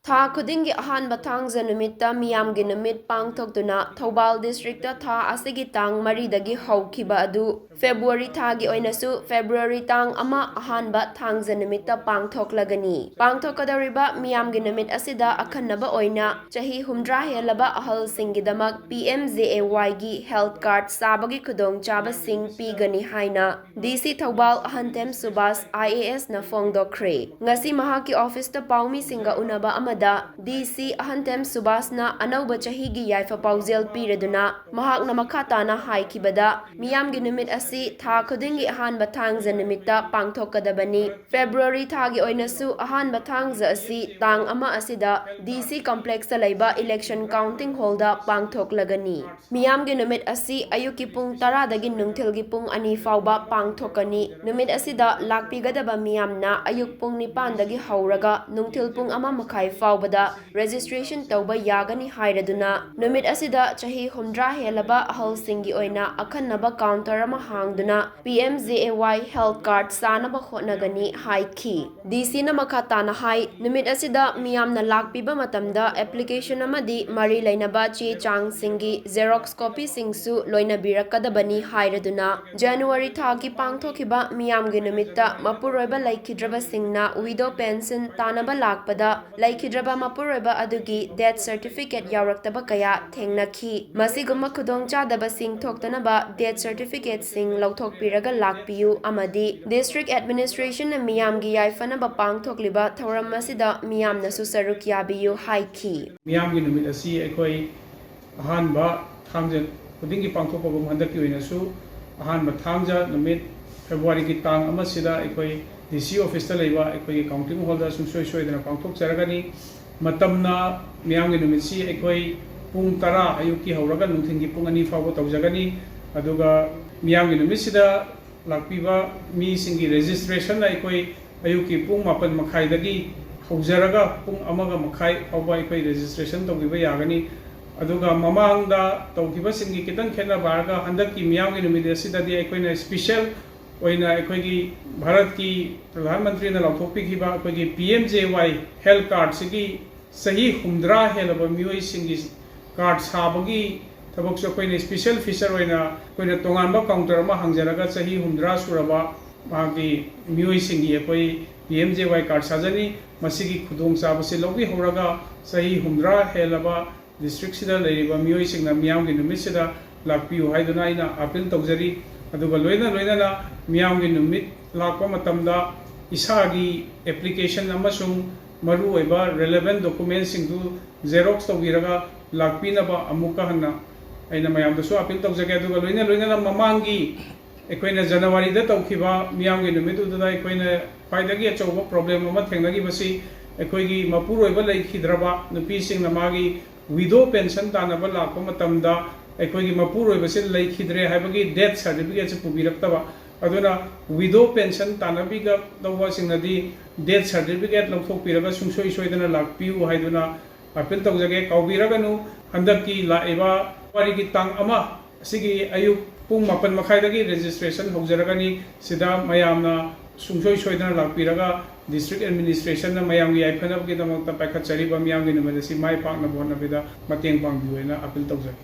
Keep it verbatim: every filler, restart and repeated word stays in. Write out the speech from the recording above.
ꯊꯥ ꯈꯨꯗꯤꯡꯒꯤ ꯑꯍꯥꯟꯕ ꯊꯥꯡꯖ ꯅꯨꯃꯤꯠꯇ ꯃꯤꯌꯥꯝꯒꯤ ꯅꯨꯃꯤꯠ ꯄꯥꯡꯊꯣꯛꯇꯨꯅ ꯊꯧꯕꯥꯜ districtꯇ ꯊꯥ ꯑꯁꯤꯒꯤ ꯇꯥꯡ ꯃꯔꯤꯗꯒꯤ ꯍꯧꯈꯤꯕ ꯑꯗꯨ February ꯊꯥꯒꯤ ꯑꯣꯏꯅꯁꯨ February ꯇꯥꯡ ꯑꯃ ꯑꯍꯥꯟꯕ ꯊꯥꯡꯖ ꯅꯨꯃꯤꯠꯇ ꯄꯥꯡꯊꯣꯛꯂꯒꯅꯤ꯫ ꯄꯥꯡꯊꯣꯛꯀꯗꯧꯔꯤꯕ ꯃꯤꯌꯥꯝꯒꯤ ꯅꯨꯃꯤꯠ ꯑꯁꯤꯗ ꯑꯈꯟꯅꯕ ꯑꯣꯏꯅ ꯆꯍꯤ ꯍꯨꯝꯗ꯭ꯔꯥ ꯍꯦꯜꯂꯕ ꯑꯍꯜꯁꯤꯡꯒꯤꯗꯃꯛ P M J A Yꯒꯤ health card ꯆꯥꯕꯒꯤ ꯈꯨꯗꯣꯡꯆꯥꯕꯁꯤꯡ ꯄꯤꯒꯅꯤ ꯍꯥꯏꯅ D C Thoubal ꯑꯍꯟꯊꯦꯝ Subhas I A S ꯅ ꯐꯣꯡꯗꯣꯛꯈ꯭ꯔꯦ꯫ ꯉꯁꯤ ꯃꯍꯥꯛꯀꯤ officeꯇ ꯄꯥꯎꯃꯤꯁꯤꯡꯒ ꯎꯅꯕ ꯑꯃꯗ D C ꯑꯍꯟꯊꯦꯝ ꯁꯨꯕꯥꯁꯅ ꯑꯅꯧꯕ ꯆꯍꯤꯒꯤ ꯌꯥꯏꯐ ꯄꯥꯎꯖꯦꯜ ꯄꯤꯔꯗꯨꯅ ꯃꯍꯥꯛꯅ ꯃꯈꯥ ꯇꯥꯅ ꯍꯥꯏꯈꯤꯕꯗ, ꯃꯤꯌꯥꯝꯒꯤ ꯅꯨꯃꯤꯠ ꯑꯁꯤ ꯊꯥ ꯈꯨꯗꯤꯡꯒꯤ ꯑꯍꯥꯟꯕ ꯊꯥꯡꯖ ꯅꯨꯃꯤꯠꯇ ꯄꯥꯡꯊꯣꯛꯀꯗꯕꯅꯤ꯫ February ꯊꯥꯒꯤ ꯑꯣꯏꯅꯁꯨ ꯑꯍꯥꯟꯕ ꯊꯥꯡꯖ ꯑꯁꯤ ꯇꯥꯡ ꯑꯃ ꯑꯁꯤꯗ D C complexꯇ ꯂꯩꯕ election counting hallꯗ ꯄꯥꯡꯊꯣꯛꯂꯒꯅꯤ꯫ ꯃꯤꯌꯥꯝꯒꯤ ꯅꯨꯃꯤꯠ ꯑꯁꯤ ꯑꯌꯨꯛꯀꯤ ꯄꯨꯡ ꯇꯔꯥꯗꯒꯤ ꯅꯨꯡꯊꯤꯜꯒꯤ ꯄꯨꯡ ꯑꯅꯤ ꯐꯥꯎꯕ ꯄꯥꯡꯊꯣꯛꯀꯅꯤ꯫ ꯅꯨꯃꯤꯠ ꯑꯁꯤꯗ ꯂꯥꯛꯄꯤꯒꯗꯕ ꯃꯤꯌꯥꯝꯅ ꯑꯌꯨꯛ ꯄꯨꯡ ꯅꯤꯄꯥꯟꯗꯒꯤ ꯍꯧꯔꯒ ꯅꯨꯡꯊꯤꯜ ꯄꯨꯡ ꯑꯃ ꯃꯈꯥꯏ ꯐꯥꯎꯕꯗ registration ꯇꯧꯕ ꯌꯥꯒꯅꯤ ꯍꯥꯏꯔꯗꯨꯅ, ꯅꯨꯃꯤꯠ ꯑꯁꯤꯗ ꯆꯍꯤ ꯍꯨꯝꯗ꯭ꯔꯥ ꯍꯦꯜꯂꯕ ꯑꯍꯜꯁꯤꯡꯒꯤ ꯑꯣꯏꯅ ꯑꯈꯟꯅꯕ counter ꯑꯃ ꯍꯥꯡꯗꯨꯅ P M J A Y health card ꯆꯥꯅꯕ ꯍꯣꯠꯅꯒꯅꯤ ꯍꯥꯏꯈꯤ꯫ D Cꯅ ꯃꯈꯥ ꯇꯥꯅ ꯍꯥꯏ, ꯅꯨꯃꯤꯠ ꯑꯁꯤꯗ ꯃꯤꯌꯥꯝꯅ ꯂꯥꯛꯄꯤꯕ ꯃꯇꯝꯗ application ꯑꯃꯗꯤ ꯃꯔꯤ ꯂꯩꯅꯕ ꯆꯦ ꯆꯥꯡꯁꯤꯡꯒꯤ xerox copyꯁꯤꯡꯁꯨ ꯂꯣꯏꯅꯕꯤꯔꯛꯀꯗꯕꯅꯤ ꯍꯥꯏꯔꯗꯨꯅ, January ꯊꯥꯒꯤ ꯄꯥꯡꯊꯣꯛꯈꯤꯕ ꯃꯤꯌꯥꯝꯒꯤ ꯅꯨꯃꯤꯠꯇ ꯃꯄꯨꯔꯣꯏꯕ ꯂꯩꯈꯤꯗ꯭ꯔꯕꯁꯤꯡꯅ widow pension ꯇꯥꯅꯕ ꯂꯥꯛꯄꯗ ꯂꯩꯈꯤꯗ꯭ꯔꯕ ꯃꯄꯨꯔꯣꯏꯕ ꯑꯗꯨꯒꯤ death certificate ꯌꯥꯎꯔꯛꯇꯕ ꯀꯌꯥ ꯊꯦꯡꯅꯈꯤ꯫ ꯃꯁꯤꯒꯨꯝꯕ ꯈꯨꯗꯣꯡꯆꯥꯗꯕꯁꯤꯡ ꯊꯣꯛꯇꯅꯕ death certificateꯁꯤꯡ ꯂꯧꯊꯣꯛꯄꯤꯔꯒ ꯂꯥꯛꯄꯤꯌꯨ ꯑꯃꯗꯤ district administrationꯅ ꯃꯤꯌꯥꯝꯒꯤ ꯌꯥꯏꯐꯅꯕ ꯄꯥꯡꯊꯣꯛꯂꯤꯕ ꯊꯧꯔꯝ ꯑꯁꯤꯗ ꯃꯤꯌꯥꯝꯅꯁꯨ ꯁꯔꯨꯛ ꯌꯥꯕꯤꯌꯨ ꯍꯥꯏꯈꯤ꯫ ꯃꯤꯌꯥꯝꯒꯤ ꯅꯨꯃꯤꯠ ꯑꯁꯤ ꯑꯩꯈꯣꯏ ꯑꯍꯥꯟꯕ ꯊꯥꯡꯖ ꯈꯨꯗꯤꯡꯒꯤ ꯄꯥꯡꯊꯣꯛꯄꯒꯨꯝ ꯍꯟꯗꯛꯀꯤ ꯑꯣꯏꯅꯁꯨ ꯑꯍꯥꯟꯕ ꯊꯥꯡꯖ ꯅꯨꯃꯤꯠ Februaryꯒꯤ ꯇꯥꯡ ꯑꯃꯁꯤꯗ ꯑꯩꯈꯣꯏ D C officeꯇ ꯂꯩꯕ ꯑꯩꯈꯣꯏꯒꯤ counting hallꯗ ꯁꯨꯡꯁꯣꯏ ꯁꯣꯏꯗꯅ ꯄꯥꯡꯊꯣꯛꯆꯔꯒꯅꯤ꯫ ꯃꯇꯝꯅ ꯃꯤꯌꯥꯝꯒꯤ ꯅꯨꯃꯤꯠꯁꯤ ꯑꯩꯈꯣꯏ ꯄꯨꯡ ꯇꯔꯥ ꯑꯌꯨꯛꯀꯤ ꯍꯧꯔꯒ ꯅꯨꯡꯊꯤꯜꯒꯤ ꯄꯨꯡ ꯑꯅꯤ ꯐꯥꯎꯕ ꯇꯧꯖꯒꯅꯤ꯫ ꯑꯗꯨꯒ ꯃꯤꯌꯥꯝꯒꯤ ꯅꯨꯃꯤꯠꯁꯤꯗ ꯂꯥꯛꯄꯤꯕ ꯃꯤꯁꯤꯡꯒꯤ registrationꯅ ꯑꯩꯈꯣꯏ ꯑꯌꯨꯛꯀꯤ ꯄꯨꯡ ꯃꯥꯄꯟ ꯃꯈꯥꯏꯗꯒꯤ ꯍꯧꯖꯔꯒ ꯄꯨꯡ ꯑꯃꯒ ꯃꯈꯥꯏ ꯐꯥꯎꯕ ꯑꯩꯈꯣꯏ registration ꯇꯧꯕꯤꯕ ꯌꯥꯒꯅꯤ꯫ ꯑꯗꯨꯒ ꯃꯃꯥꯡꯗ ꯇꯧꯈꯤꯕꯁꯤꯡꯒꯤ ꯈꯤꯇꯪ ꯈꯦꯠꯅꯕ ꯍꯥꯏꯔꯒ, ꯍꯟꯗꯛꯀꯤ ꯃꯤꯌꯥꯝꯒꯤ ꯅꯨꯃꯤꯠ ꯑꯁꯤꯗꯗꯤ ꯑꯩꯈꯣꯏꯅ special ꯑꯣꯏꯅ ꯑꯩꯈꯣꯏꯒꯤ ꯚꯥꯔꯠꯀꯤ ꯄ꯭ꯔꯙꯥꯟ ꯃꯟꯇ꯭ꯔꯤꯅ ꯂꯥꯎꯊꯣꯛꯄꯤꯈꯤꯕ ꯑꯩꯈꯣꯏꯒꯤ P M J A Y health cardꯁꯤꯒꯤ ꯆꯍꯤ ꯍꯨꯝꯗ꯭ꯔꯥ ꯍꯦꯜꯂꯕ ꯃꯤꯑꯣꯏꯁꯤꯡꯒꯤ ꯀꯥꯔꯗ ꯁꯥꯕꯒꯤ ꯊꯕꯛꯁꯨ ꯑꯩꯈꯣꯏꯅ ꯁ꯭ꯄꯤꯁꯦꯜ ꯐꯤꯆꯔ ꯑꯣꯏꯅ ꯑꯩꯈꯣꯏꯅ ꯇꯣꯉꯥꯟꯕ ꯀꯥꯎꯟꯇꯔ ꯑꯃ ꯍꯥꯡꯖꯔꯒ ꯆꯍꯤ ꯍꯨꯝꯗ꯭ꯔꯥ ꯁꯨꯔꯕ ꯃꯥꯒꯤ ꯃꯤꯑꯣꯏꯁꯤꯡꯒꯤ ꯑꯩꯈꯣꯏ ꯄꯤ ꯑꯦꯝ ꯖꯦ ꯋꯥꯏ ꯀꯥꯔꯗ ꯁꯥꯖꯅꯤ꯫ ꯃꯁꯤꯒꯤ ꯈꯨꯗꯣꯡꯆꯥꯕꯁꯤ ꯂꯧꯕꯤꯍꯧꯔꯒ ꯆꯍꯤ ꯍꯨꯝꯗ꯭ꯔꯥ ꯍꯦꯜꯂꯕ ꯗꯤꯁꯇ꯭ꯔꯤꯛꯁꯤꯗ ꯂꯩꯔꯤꯕ ꯃꯤꯑꯣꯏꯁꯤꯡꯅ ꯃꯤꯌꯥꯝꯒꯤ ꯅꯨꯃꯤꯠꯁꯤꯗ ꯂꯥꯛꯄꯤꯌꯨ ꯍꯥꯏꯗꯨꯅ ꯑꯩꯅ ꯑꯥꯄꯤꯜ ꯇꯧꯖꯔꯤ꯫ ꯑꯗꯨꯒ ꯂꯣꯏꯅ ꯂꯣꯏꯅꯅ ꯃꯤꯌꯥꯝꯒꯤ ꯅꯨꯃꯤꯠ ꯂꯥꯛꯄ ꯃꯇꯝꯗ ꯏꯁꯥꯒꯤ ꯑꯦꯄ꯭ꯂꯤꯀꯦꯁꯟ ꯑꯃꯁꯨꯡ ꯃꯔꯨꯑꯣꯏꯕ ꯔꯦꯂꯦꯕꯦꯟ ꯗꯣꯀꯨꯃꯦꯟꯁꯤꯡꯗꯨ ꯖꯦꯔꯣꯛꯁ ꯇꯧꯕꯤꯔꯒ ꯂꯥꯛꯄꯤꯅꯕ ꯑꯃꯨꯛꯀ ꯍꯟꯅ ꯑꯩꯅ ꯃꯌꯥꯝꯗꯁꯨ ꯑꯥꯄꯤꯜ ꯇꯧꯖꯒꯦ꯫ ꯑꯗꯨꯒ ꯂꯣꯏꯅ ꯂꯣꯏꯅꯅ ꯃꯃꯥꯡꯒꯤ ꯑꯩꯈꯣꯏꯅ ꯖꯅꯋꯥꯔꯤꯗ ꯇꯧꯈꯤꯕ ꯃꯤꯌꯥꯝꯒꯤ ꯅꯨꯃꯤꯠ ꯑꯗꯨꯗ ꯑꯩꯈꯣꯏꯅ ꯈ꯭ꯋꯥꯏꯗꯒꯤ ꯑꯆꯧꯕ ꯄ꯭ꯔꯣꯕ꯭ꯂꯦꯝ ꯑꯃ ꯊꯦꯡꯅꯈꯤꯕꯁꯤ ꯑꯩꯈꯣꯏꯒꯤ ꯃꯄꯨꯔꯣꯏꯕ ꯂꯩꯈꯤꯗ꯭ꯔꯕ ꯅꯨꯄꯤꯁꯤꯡꯅ ꯃꯥꯒꯤ ꯋꯤꯗꯣ ꯄꯦꯟꯁꯟ ꯇꯥꯟꯅꯕ ꯂꯥꯛꯄ ꯃꯇꯝꯗ ꯑꯩꯈꯣꯏꯒꯤ ꯃꯄꯨꯔꯣꯏꯕꯁꯤ ꯂꯩꯈꯤꯗ꯭ꯔꯦ ꯍꯥꯏꯕꯒꯤ ꯗꯦꯠ ꯁꯥꯔꯇꯤꯐꯤꯀꯦꯠꯁꯤ ꯄꯨꯕꯤꯔꯛꯇꯕ꯫ ꯑꯗꯨꯅ ꯋꯤꯗꯣ ꯄꯦꯟꯁꯟ ꯇꯥꯟꯅꯕꯤꯒꯗꯧꯕꯁꯤꯡꯅꯗꯤ ꯗꯦꯠ ꯁꯥꯔꯇꯤꯐꯤꯀꯦꯠ ꯂꯧꯊꯣꯛꯄꯤꯔꯒ ꯁꯨꯡꯁꯣꯏ ꯁꯣꯏꯗꯅ ꯂꯥꯛꯄꯤꯌꯨ ꯍꯥꯏꯗꯨꯅ ꯑꯥꯄꯤꯜ ꯇꯧꯖꯒꯦ꯫ ꯀꯥꯎꯕꯤꯔꯒꯅꯨ, ꯍꯟꯗꯛꯀꯤ ꯂꯥꯛꯏꯕ ꯐꯦꯕ꯭ꯔꯨꯋꯥꯔꯤꯒꯤ ꯇꯥꯡ ꯑꯃ ꯑꯁꯤꯒꯤ ꯑꯌꯨꯛ ꯄꯨꯡ ꯃꯥꯄꯟ ꯃꯈꯥꯏꯗꯒꯤ ꯔꯦꯖꯤꯁꯇ꯭ꯔꯦꯁꯟ ꯍꯧꯖꯔꯒꯅꯤ꯫ ꯁꯤꯗ ꯃꯌꯥꯝꯅ ꯁꯨꯡꯁꯣꯏ ꯁꯣꯏꯗꯅ ꯂꯥꯛꯄꯤꯔꯒ ꯗꯤꯁꯇ꯭ꯔꯤꯛ ꯑꯦꯗꯃꯤꯅꯤꯁꯇ꯭ꯔꯦꯁꯟꯅ ꯃꯌꯥꯝꯒꯤ ꯌꯥꯏꯐꯅꯕꯒꯤꯗꯃꯛꯇ ꯄꯥꯏꯈꯠꯆꯔꯤꯕ ꯃꯤꯌꯥꯝꯒꯤ ꯅꯨꯃꯤꯠ ꯑꯁꯤ ꯃꯥꯏ ꯄꯥꯛꯅꯕ ꯍꯣꯠꯅꯕꯗ ꯃꯇꯦꯡ ꯄꯥꯡꯕꯤꯌꯨ ꯍꯥꯏꯅ ꯑꯥꯄꯤꯜ ꯇꯧꯖꯒꯦ꯫